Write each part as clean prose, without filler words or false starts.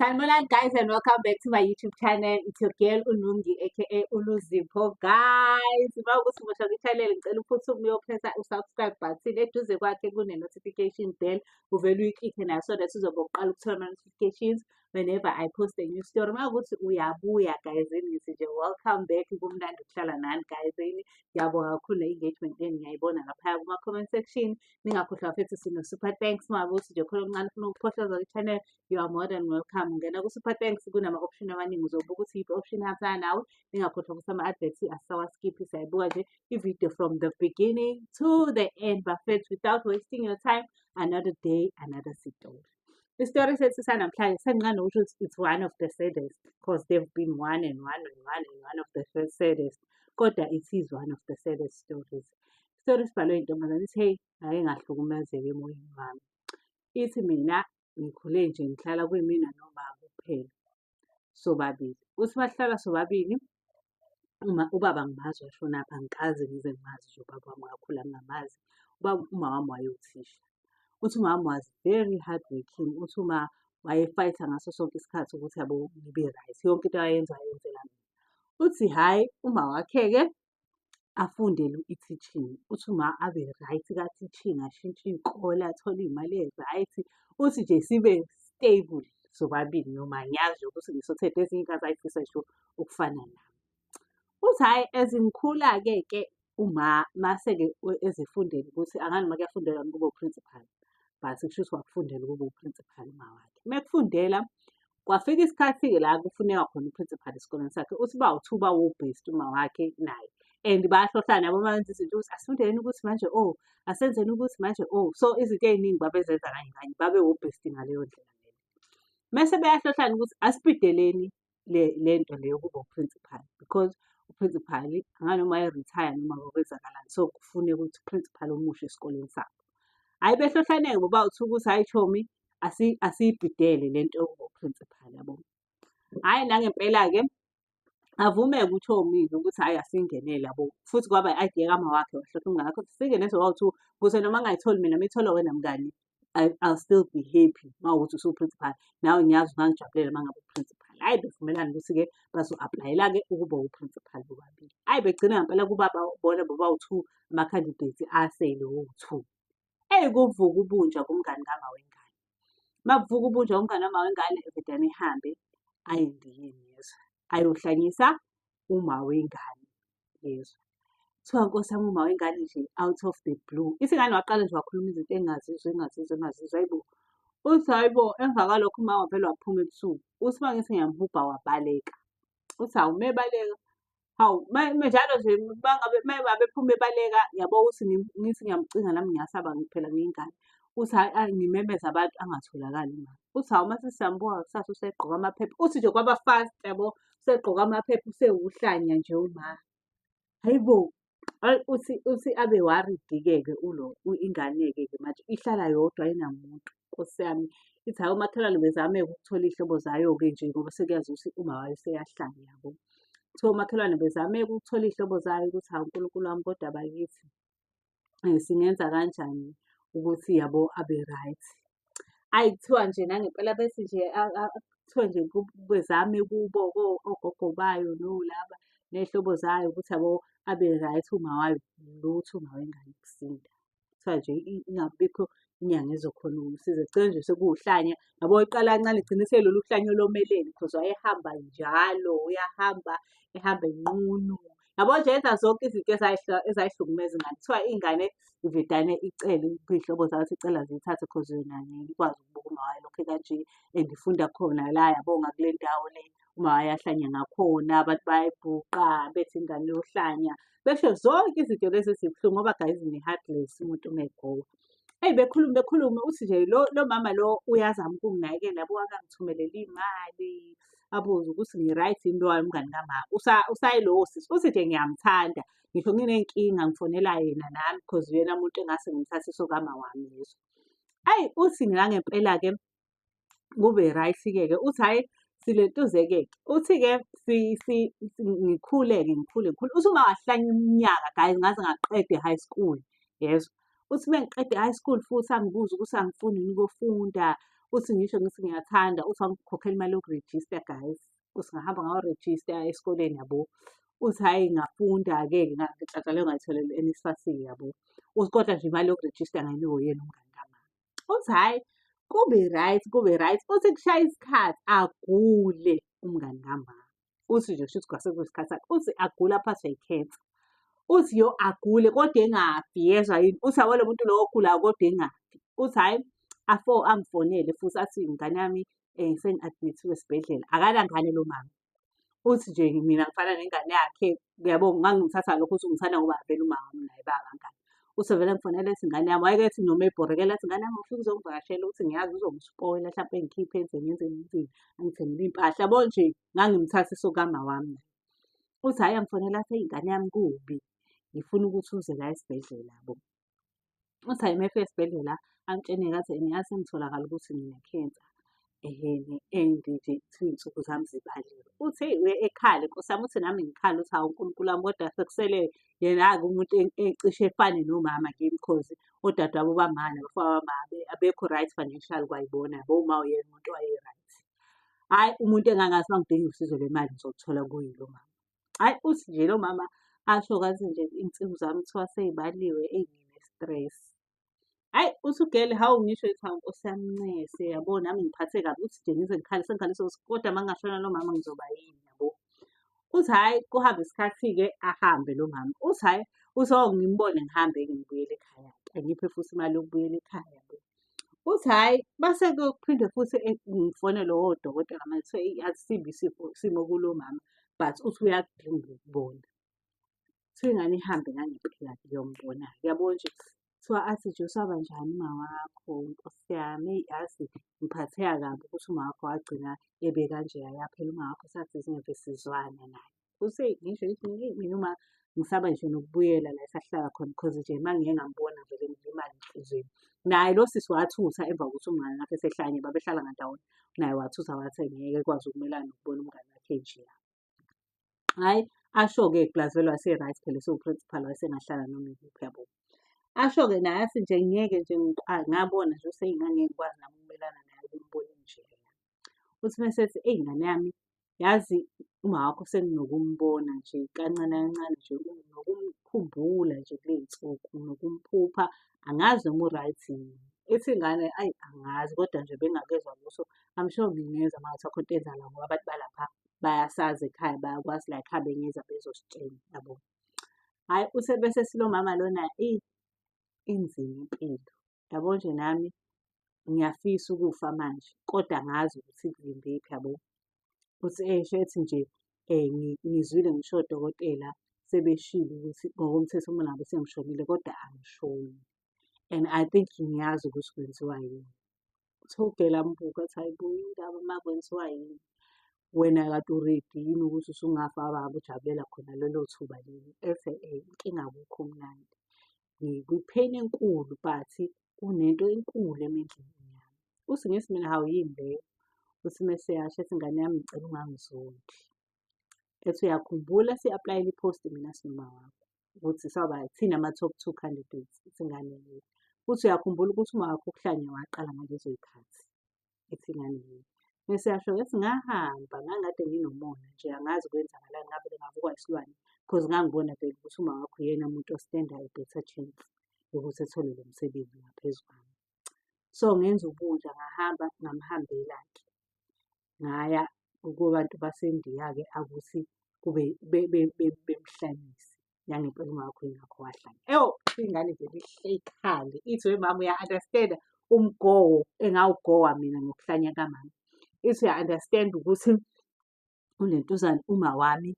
Sanibonani guys and welcome back to my YouTube channel. It's your girl uNungi aka uLuzipho. Guys, uma ukuthi umusha kwi-channel ngicela uphuthume uyopressa u-subscribe button eduze kwakhe kune-notification bell uvele uyiklikhe nayo so that uzobe uqala ukuthola ama-notifications whenever I post a new story. Uma ukuthi uyabuya guys, ngithi nje welcome back, kumnandi ukuhlala nani guys. Ngiyabonga kakhulu ne-engagement yenu ngiyayibona laphaya kuma-comment section. Ningakhohlwa futhi sino-super thanks uma ukuthi nje khona omncane ufuna ukuphohloza kwi-channel, you are more than welcome. Ungena ku-super thanks kunama-option amaningi uzobuka ukuthi yiphi option ehambisana nawe. Ningakhohlwa ukuthi ama-adverts asisawaskiphi, siyayibuka nje i-video from the beginning to the end bafethu, without wasting your time. Another day, another story. Isitori sethu sanamhlanje senginqanda ukusho ukuthi it's one of the saddest because they've been one and one and one and one of the saddest, kodwa it is one of the saddest stories. Isitori sibhalwe intombazane ithi, hey, ngake ngahlukumezeka emoyeni wami. Ithi mina ngikhule nje ngihlala kuyimina nobaba kuphela sobabili. Uthi masihlala sobabili, uma ubaba ngimazi washonaphi, angikaze ngize ngimazi nje ubaba wami, ngakhula ngingamazi. Ubaba, uma wami wayewuthisha. Uthi umama was very hard working. Uthi uma waye-fight-a ngaso sonke isikhathi ukuthi yabo ngibe right. Yonke into ayenza wayenzela mina. Uthi hhayi, uma wakhe-ke afundele i-teaching. Uthi uma abe right ka-teaching, ashintshe iy'kole, athole iy'mali ey'-right. Uthi nje sibe stable sobabili noma ngiyazi nje ukuthi ngisothede ezinye iy'nkathi ayifisa ngisho ukufana nami. Uthi hhayi, as ngikhula-ke ke uma mase-ke ezifundela ukuthi angazi noma kuyafundelwa ukuba u-principal, but kusho ukuthi wakufundela ukuba u-principal uma wakhe. Uma ekufundela kwafika isikhathi-ke la kufuneka khona u-principal esikoleni sakhe. Uthi bawu-two bawo-best uma wakhe naye and bayahlohlana yabo uma benza izinto ukuthi asifundeleni ukuthi manje oh, asenzeni ukuthi manje oh. So izinto ey'ningi babezenza kanye kanye, babe wo-best ngaleyo ndlela leyo. Mese beyahlohlana ukuthi asibhideleni le nto le yokuba u-principal because u-principal angazi noma waye-retire noma kwakwenzakalani, so kufuneka ukuthi u-principal omusha esikoleni sabo. Hhayi, behlohlaneke bobawu-two ukuthi hhayi chomi, asiyibhidele le nto yokuba u-principal yabo. Hhayi, nangempela-ke avume-ke uchomi-ke ukuthi hhayi, asingenele yabo. Futhi kwaba i-idea kama wakhe, wahlohla umngani wakhe ukuthi singene sobawu-two ukuze noma ngingayitholi mina uma itholwa wena mngani, I'll still be happy uma kuwukuthi usuwu-principal. Nawe ngiyazi ungangijabulela uma ngabe u-principal. Hhayi, bevumelana ukuthi-ke bazo-apply-ela-ke ukuba u-principal bobabili. Hhayi, begcina ngempela kuba bona bobawu-two ama-candidates asele wowu-two. Eyi, kuvuka ubunja kumngani kama wengane. Uma kuvuka ubunja kumngani kama wengane, evedane ehambe aye endiyeni yezwa, ayohlanyisa uma wengane yezwa. Kuthiwa nkosi yami, uma wengane nje out of the blue. Ithi ingane waqala nje wakhuluma izinto engingazizwa, engingazizwa, engingazizwa, hayi bo. Uthi hhayi bo, emva kwalokho uma wavele waphuma ebusuku. Uthi uma ngithi ngiyamhubha wabaleka. Uthi hawu, uma ebaleka, hawu njalo nje uma ngabe ephuma ebaleka yabo, uthi ngithi ngiyamcinga nami ngiyasaba phela ngiyingane. Uthi hhayi, ngimemeze abantu angatholakali umama. Uthi hawu, mase siyambuka kusasa usegqoke amaphepha. Uthi nje kwaba fast yabo, usegqoke amaphepha usewuhlanya nje uma. Hhayi bo, hhayi uthi abe worried-ke ke ulo ingane-ke ke manje ihlala yodwa ayinamuntu Nkosi yami. Ithi hhayi, omakhelwane bezame-ke ukuthola iy'hlobo zayo-ke nje ngoba sekuyaziwa ukuthi uma wayo useyahlanya yabo. Kuthiwa omakhelwane bezame-ke ukuthola iy'hlobo zayo ukuthi hawu Nkulunkulu wami, kodwa bakithi singenza kanjani ukuthi yabo abe right. Hhayi, kuthiwa nje nangempela bethi nje kuthiwa nje bezame kubo ogogo bayo nolaba ney'hlobo zayo ukuthi yabo abe right uma wayo, lutho uma wengane kusinda. Kuthiwa nje ingabikho inyanga ezokhona ukumsiza. Egcine nje sekuwuhlanya yabo, iqala kancane igcine iselolu hlanya olomelele because wayehamba njalo, uyahamba ehamba enqunu. Yabo nje yenza zonke izinto ezayihlukumeza ingane. Kuthiwa ingane ivedane icele kwiy'hlobo zayo ukuthi icela ziyithathe cause yona angeke ikwazi ukubuka uma wayo lokhu ekanje and ifunda khona la yabo ngakule ndawo le uma wayahlanya ngakhona, abantu bayayibhuqa bethi ingane yohlanya. Besho zonke izinto lezi ezibuhlungu ngoba guys ni-heartless umuntu uma egowa. Eyi, bekhulume bekhulume, uthi nje lo mama lo uyazama ukunginakekela yabo, akangithumelele imali, abuze ukuthi ngi-right yini lo umngani kama. Usayilowo sisi. Uthi nje ngiyamthanda ngisho nginey'nkinga ngifonela yena nami cause uyena muntu engase ngimthathise okama wami yezwa. Ayi, uthi nangempela-ke kube right-ke ke. Uthi hhayi, silentuze-ke ke. Uthi-ke ngikhule-ke ngikhule ngikhule. Uthi uma wahlanya iminyaka guys, ngaze ngaqeda i-high school yezwa. Uthi uma ngiqeda i-high school futhi angibuze ukuthi angifuni yini ukuyofunda. Uthi ngisho ngithi ngiyathanda, uthi wangikhokhela imali yokurejista guys. Uthi ngahamba ngayorejista esikoleni yabo. Uthi hhayi ngafunda-ke ngenhlanhla leyo ngayitholela u-N_S_F_A_S-ke yabo. Uthi kodwa nje imali yokurejista ngayinikwa uyena umngani kamama. Uthi hhayi kube right, kube right. Uthi kushaya isikhathi agule umngani kamama. Uthi nje kushuthi kwase kuyisikhathi sakhe. Uthi agule aphathwe yi-cancer. Uthi yo agule kodwa engafi yezwa yini? Uthi yabo lo muntu lo ogulayo kodwa engafi. Uthi hhayi angifonele futhi athi ngane yami sengi-admit-iwe esibhedlela. Akanangane lo mama. Uthi nje mina ngifana nengane yakhe, uyabo ngangimthatha lokho ukuthi ungithanda ngoba vele umama wami naye babangani. Uthi vele angifonele ethi ngane yami, wayekethi noma ebhorekela athi ngane yami ufike uzongivakashela ukuthi ngiyazi uzongispoila hlampe ngikhiphe enze ngenze ngenzeni, angithengele iy'mpahla. Yabo nje ngangimthatha esokama wami naye. Uthi hhayi angifonela athi eyi ngane yami kubi, ngifuna ukuthi uze la esibhedlela yabo. Uthi hhayi uma efika esibhedlela amtshene-ke athi ene yazi sengitholakala ukuthi ngine-cancer ehhene and nje kuthiwa iy'nsuku zami zibaliwe. Uthi eyi uye ekhale nkosi yami, uthi nami ngikhale uthi hawu Nkulunkulu wami kodwa sekusele yena-ke umuntu ecishe efane nomama kimi cause odadewabo bama nabafowabo bama abekho right financial kwayibona yabo, uma uyena umuntu owaye-right. Hhayi umuntu engangazi uma ngidinga usizo lwemali ngizoluthola kuye lo mama. Hhayi uthi nje lo mama asho kathi nje iy'nsuku zami kuthiwa sey'baliwe eyi ngine-stress. Hhayi uthi ugele hawu ngisho ngithi hawu nkosi yami ncese yabo nami ngiphathe kabi uthi nje ngize ngikhale sengikhaliswa ukuthi kodwa uma ngingashona lo mama ngizoba yini yabo. Uthi hhayi kuhambe isikhathi-ke ahambe lo mama. Uthi hhayi uthi oh ngimbone ngihambe-ke ngibuyele ekhaya-ke angiphe futhi imali yokubuyela ekhaya yabo. Uthi hhayi base kuphinde futhi ngifonele lowo dokotela manje kuthiwa eyi asibi isifo isimo kulo mama but uthi uyakudinga ukubona. Kuthiwa ingane ihambe nangempela-ke iyombona-ke. Uyabo nje kuthiwa athi nje usaba njani umawakho nkosi yami eyi yazi ngiphatheka kabi ukuthi umawakho wagcina ebe kanjeya phela umawakho sathi singeve sizwane naye. Uthi eyi ngisho ngithi eyi mina uma ngisaba nje nokubuyela la esahlala khona cause nje uma ngike ngambona ngivele ngilimale enhliziyweni. Naye lo sisi wathutha emva kokuthi umngani wakhe esehlanye babehlala ngandawonye. Naye wathutha wathi ngeke ekwazi ukumelana nokubona umngani wakhe enjeya. Hhayi, asho-ke plus vele wase-right phela esewu-principal wayesengahlala noma ikuphi yabo. Asho-ke naye athi nje ngeke nje ngabona nje ukuthi eyi ngangeke ngikwazi nami ukumelana naye ukumbona enjeya. Uthi uma esethi eyi ngane yami yazi umawakho senginokumbona nje kancane kancane nje nokumkhumbula nje kuley'nsuku nokumphupha angazi noma u-right yini. Ithi ingane ayi angazi kodwa nje bengingakezwa lutho. I'm sure ngingeza uma kungathiwa khona into enzakalayo ngoba abantu balapha bayasazi ekhaya bayakwazi la ekhaya bengeza bezositshela yabo. Hhayi uthe bese silo mama lona eyi inzima impilo. Yabo nje nami ngiyafisa ukufa manje kodwa angazi ukuthi kuvimbephi yabo. Uthi esho ethi nje ngizwile ngisho odokotela sebeshilo ukuthi ngokomthetho uma ngabe sengishonile kodwa angishoni. And I think ngiyazi ukuthi kwenziwa yini. Uthi ugela ambuka athi hhayi bo indaba uma kwenziwa yini? Wena kade u-ready yini ukuthi usungafa baba ujabulela khona lelo thuba leli. Ethi inkinga akukho mnandi. Ngikwi-pain enkulu but kunento enkulu emendlini yami. Uthi ngithi mina hawu yini leyo? Uthi mese eyasho ethi ngane yami ngicela ungangizondi. Ethi uyakhumbula si-aplayela i-post mina sinoma wakho ukuthi saba thina ama-top two candidates ithi ingane yebo. Uthi uyakhumbula ukuthi uma wakho ukuhlanya waqala ngalezo y'khathi. Ithi ingane yebo. Mese yasho ethi ngahamba ngangikade nginomona nje angazi kwenzakalani ngavele ngavukwa isilwane cause ngangibona vele ukuthi uma wakho uyena muntu o-stand-a a better chance yokuthi ethole lo msebenzi ngaphezu kwami. So ngenza ubunja ngahamba ngamhambela-ke. Ngaya kubantu baseNdiya-ke akuthi kube bemhlanyise. Nangempela umama yingakho wahlanya. Ewu ingane nje ihle ikhale ithi we mama uya-understand-a umgowo engawugowa mina ngokuhlanya kamama. Ithi uya-understand-a ukuthi unentuzane uma wami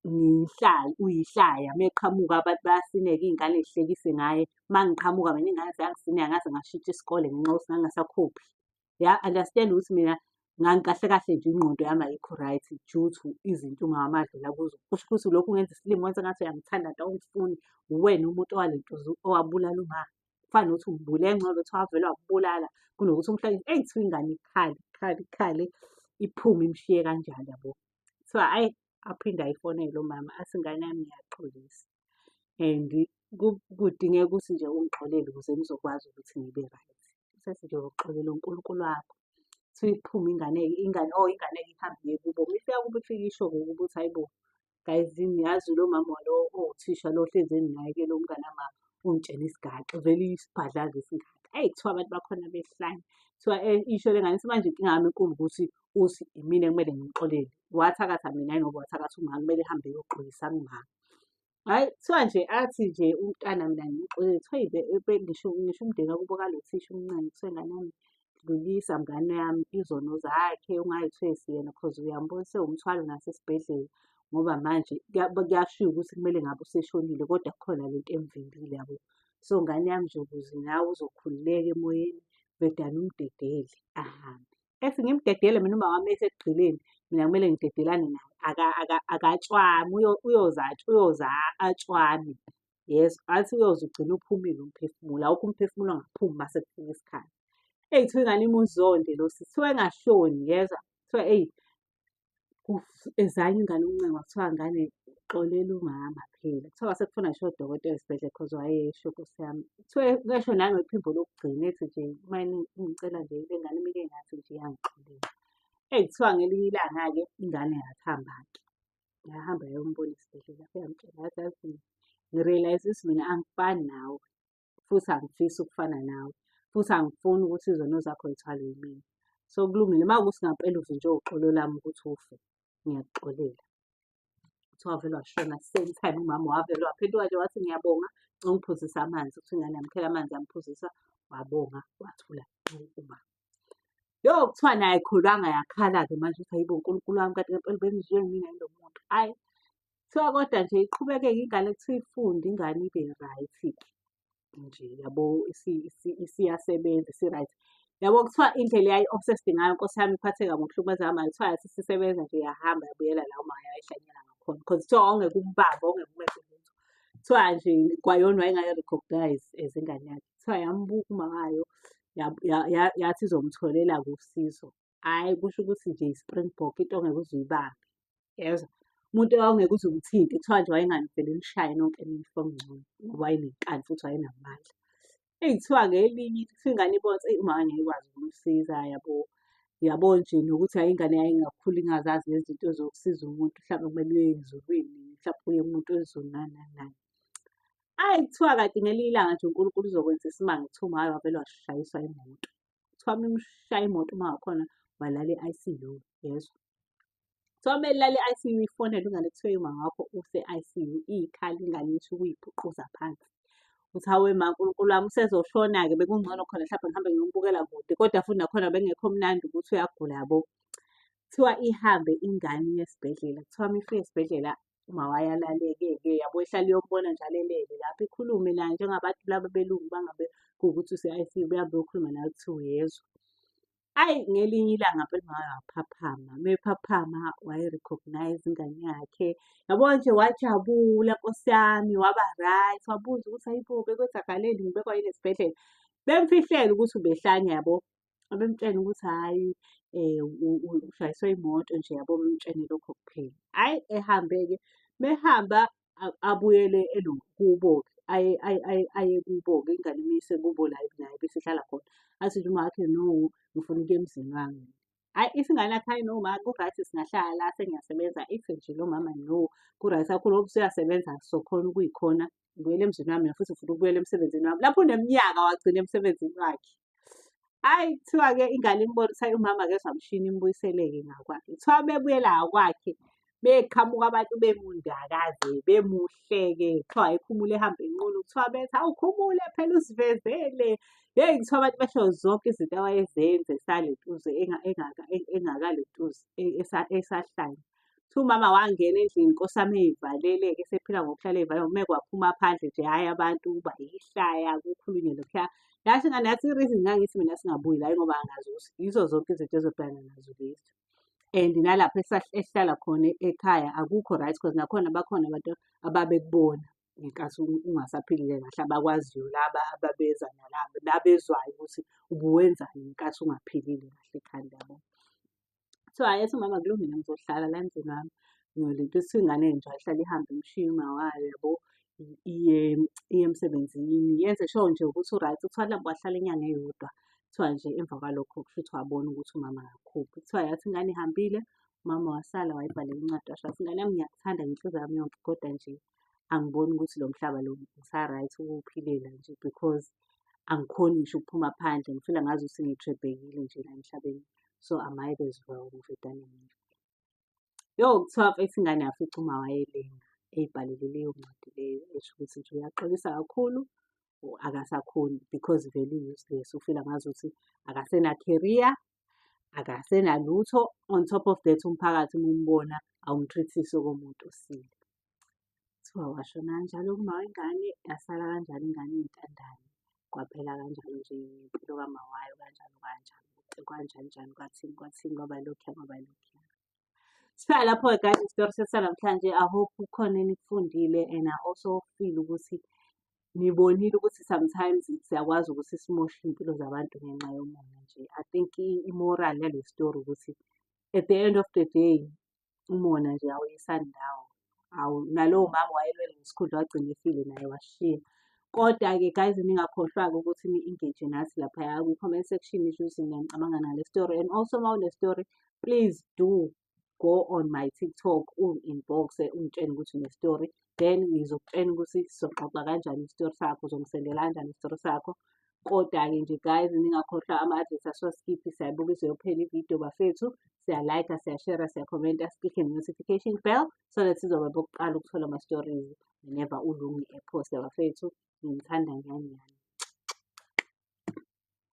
ngiyihlaya, uyihlaya uma eqhamuka abantu bayasineka iy'ngane zihlekise ngaye. Uma ngiqhamuka mina iy'ngane ziyangisineka ngaze ngashintsha isikole ngenxa yokuthi ngangingasakhophi. Ya-understand ukuthi mina kahle kahle nje ingqondo yami ayikho right due to izinto umama adlula kuzo. Kusho ukuthi lokhu ungenza isilima wenza ngathi uyangithanda kanti awungifuni. Uwena umuntu owalentuza owabulala uma. Kufana nokuthi ungibulele ngcono bethi wavele wakubulala kunokuthi umhlanyise. Eyi kuthiwa ingane ikhale, ikhale, ikhale iphume imshiye kanjalo yabo. Kuthiwa hhayi aphinde ayifonele umama athi ngane yami ngiyaxolisa and kudingeka ukuthi nje ungixolele ukuze ngizokwazi ukuthi ngibe right. Kuthiwa nje uyoxolela uNkulunkulu wakho. Kuthiwa iphume ingane-ke, ingane oh ingane-ke ihambe iye kubo. Uma ifika kubo ifike isho-ke kubo ukuthi hhayi bo, guys niyazi lo mama lo owuthisha lo ohlezi enginakekela umnganami ungitshele isigaxa vele isibhadlaza esingaka. Eyi kuthiwa abantu bakhona behlanya. Kuthiwa isho le ngane ithi manje inkinga yami enkulu ukuthi uthi imina ekumele ngimxolele. Wathakatha mina hhayi ngoba wathakatha umama kumele ehambe eyoxolisa kumama. Hhayi kuthiwa nje athi nje umntwana mina ngimxolele kuthiwa ngisho ngisho umndeni wakubo kalo thisha umncane kuthiwa ngane yami dlulisa mngane yami izono zakhe ungay'thwesi yena cause uyambona usewumthwalo nasesibhedlela ngoba manje kuyashiwo ukuthi kumele ngabe useshonile kodwa kukhona lento emvimbile yabo. So ngane yami nje ukuze nawe uzokhululeka emoyeni vedane umdedele ahambe. Ethi ngimdedele mina uma wami esekugqileni mina kumele ngidedelane naye akatshwami uyoze uyoze atshwame. Yes, athi uyoze ugcine uphumile umphefumulo, awukho umphefumulo ongaphumi uma sekufika isikhathi. Eyi kuthiwa ingane imuzonde lo sisi, kuthiwa engashoni yezwa, kuthiwa eyi ezanye ingane ukuncenga kuthiwa ngane xolela umama phela. Kuthiwa kwase kufuna ngisho odokotela esibhedlela cause wayesho Nkosi yami. Kuthiwa esho nangephimbo lokugcina ethi nje uma ngicela nje le ngane imike ngathi nje iyangixolela. Eyi kuthiwa ngelinye ilanga-ke ingane yathamba-ke. Yahamba yayombona esibhedlela yafika yamtshela yathi yazi ngi-realise ukuthi mina angifani nawe futhi angifisi ukufana nawe futhi angifuni ukuthi izono zakho zithwalwe yimina. So kulungile uma kuwukuthi ngampela uvinjwe uxolo lami ukuthi ufe, ngiyakuxolela. Kuthiwa wavele washona same time umama wavele waphenduka nje wathi ngiyabonga ungiphuzise amanzi. Kuthiwa ingane yamkhela amanzi yamphuzisa wabonga wathula du umama. Yo kuthiwa naye ayikholwanga yakhala-ke manje ukuthi hayibo Nkulunkulu wami kanti ngempela bengizwe mina yilo muntu. Hhayi kuthiwa kodwa nje iqhubeke-ke ingane kuthiwa ifunde ingane ibe right-ke nje yabo isiyasebenza isi-right. Yabo kuthiwa indlela eyayi-obsessed ngayo Nkosi yami iphatheka ngokuhlukumezeka manje kuthiwa yathi isisebenza nje yahamba yabuyela la uma yayihlanyela ngakhona cause kuthiwa wawungeke umbambe wawungeke umenze lutho. Kuthiwa nje kwayona wayengayi-recognise as ingane yakhe. Kuthiwa yambuka uma wayo yathi izomtholela-ke usizo. Hhayi kusho ukuthi nje i-springbok into ongeke uze uyibambe, yezwa? Umuntu owawungeke uze umthinte kuthiwa nje wayenganivele enishaye nonke nife okungcono ngoba wayenenkani futhi wayenamandla. Eyi kuthiwa ngelinye kuthiwa ingane ibona ukuthi eyi umama ngeke ikwazi ukumsiza yabo. Yabo nje nokuthi hhayi ingane yayingakhula ingazazi nezinto zokusiza umuntu mhlawumbe kumele uye ezulwini mhlawumbe uye kumuntu wezulu nani nani nani. Ayi kuthiwa kanti ngelinye ilanga nje uNkulunkulu uzokwenza isimanga kuthiwa umama wavele washayiswa imoto. Kuthiwa uma imshaya imoto uma wakhona walala e-I_C_U, yezwa. Kuthiwa uma elala e-I_C_U ifonelwe ingane kuthiwe umama wakho use-I_C_U ikhala ingane isho ukuyibhuquza phansi. Uthi hawe ma Nkulunkulu wami usezoshona-ke bekungcono khona mhlawumbe ngihambe ngiyombukela kude kodwa futhi nakhona bekungekho mnandi ukuthi uyagula yabo. Kuthiwa ihambe ingane iye esibhedlela, kuthiwa uma ifika esibhedlela uma wayalaleke-ke yabo ihlale iyombona njalo elele lapho ikhulume naye njengabantu laba belungu bangabe kuwukuthi use-I_C_U behambe beyokhuluma naye kuthiwa uyezwa. Ayi ngelinye ilanga phela umama waphaphama, uma ephaphama wayi-recognise ingane yakhe. Yabo nje wajabula Nkosi yami, waba right, wabuza ukuthi hayi bo bekwenzakaleni ngibekwa yini esibhedlela. Bemfihlela ukuthi ubehlanya yabo. Abemtshela ukuthi hhayi ushayiswe imoto nje yabo bemtshene lokho kuphela. Hhayi ehambe-ke, mehamba abuyele kubo-ke aye aye kubo-ke ingane imiyise kubo la naye bese ihlala khona. Athi nje umawakhe no, ngifuna ukuya emzini wami. Hhayi ithi ingane yakhe hhayi no ma ku-right singahlala la sengiyasebenza. Ithi nje lo mama no, ku-right kakhulu ngoba usuyasebenza sokhona ukuyikhona. Ngibuyele emzini wami mina futhi ngifuna ukubuyela emsebenzini wami. Lapho uneminyaka wagcina emsebenzini wakhe. Hhayi kuthiwa-ke ingane imbona ukuthi hhayi umama akezwa mshini imbuyisele-ke ngakwakhe. Kuthiwa bebuyela ngakwakhe beqhamuka abantu bemundakaze bemuhleke kuthiwa wayekhumule ehambe enqunu kuthiwa bethi awukhumule phela usivezele. Hheyi kuthiwa abantu basho zonke izinto awayezenza esalentuze engakalentuzi esahlanya. Kuthiwa umama wangena endlini Nkosi yami ey'valele-ke esephila ngokuhlala ey'valele uma kwaphuma phandle nje hhayi abantu kuba yihlaya kukhulunywe lokhuya. Yasho ingane yathi i-reason ngangithi mina singabuyi la yingoba angazi ukuthi yizo zonke izinto ezobhekana nazo lezi. And nalapho esihlala khona ekhaya akukho right cause nakhona bakhona abantu ababekubona ngenkathi ungasaphilile kahle abakwaziyo laba ababeza nalaba nabezwayo ukuthi ubuwenzani ngenkathi ungaphilile kahle ekhanda yabo. Kuthiwa hhayi ethi umama kulungile ngizohlala la emzini wami. Ngiyolinde ukuthi ingane nje ayihlale ihambe imshiye uma wayo yabo iye iye emsebenzini yenze sure nje ukuthi u-right. Kuthiwa mhlawumbe wahlala inyanga eyodwa. Kuthiwa nje emva kwalokho kushuthi wabona ukuthi umama akakhuphi. Kuthiwa yathi ingane ihambile, umama wasala wayibhalela incwadi washo wathi, ngane yami ngiyakuthanda ngenhliziyo yami yonke kodwa nje angiboni ukuthi lo mhlaba lo ngisa-right ukuwuphilela nje because angikhoni ngisho ukuphuma phandle ngifila ngazuthi ngithrebhekile nje la emhlabeni. So I might as well ngivedane ngife. Yo, kuthiwa mfethu ingane yafica uma wayelenga eyibhalele leyo ncwadi leyo esho ukuthi nje uyaxolisa kakhulu akasakhoni because vele u-useless ufila ngazuthi akasena-career, akasenalutho. On top of that umphakathi uma umbona awum-treat-isi okomuntu osile. Kuthiwa washona kanjalo uma wengane, yasala kanjalo ingane iyintandane. Kwaphela kanjalo nje impilo kama wayo kanjalo kanjalo. Kanjani njani kwathini kwathini kwaba lokhuya kwaba lokhuya. Sifika lapho-ke guys isitori sethu sanamhlanje. I hope kukhona enikufundile and I also feel ukuthi nibonile ukuthi sometimes siyakwazi ukuthi simoshe iy'mpilo zabantu ngenxa yomona nje. I think i-moral yale story ukuthi at the end of the day umona nje awuyisani ndawo. Awu nalowo mama wayelwela nesikhundla wagcina efile naye washiya. Kodwa-ke guys ningakhohlwa-ke ukuthi ni-engage nathi laphaya kwi-comment section nisho ukuthi niyanicabanga ngale story and also uma une-story please do go on my TikTok ungi-inbox-e ungitshene ukuthi une-story then ngizokutshela ukuthi sizoxoxa kanjani isitori sakho, uzongisendela kanjani isitori sakho. Kodwa-ke nje guys ningakhohlwa ama-adverts asiwa-skip-i siyayibuka ize iyophela ividiyo bafethu. Siya-like-a, siya-share-a, siya-comment-a, si-click-e ne-notification bell so that sizoba bokuqala ukuthola ama-stories whenever uLungi e-post-a bafethu. Nginithanda nyani nyani.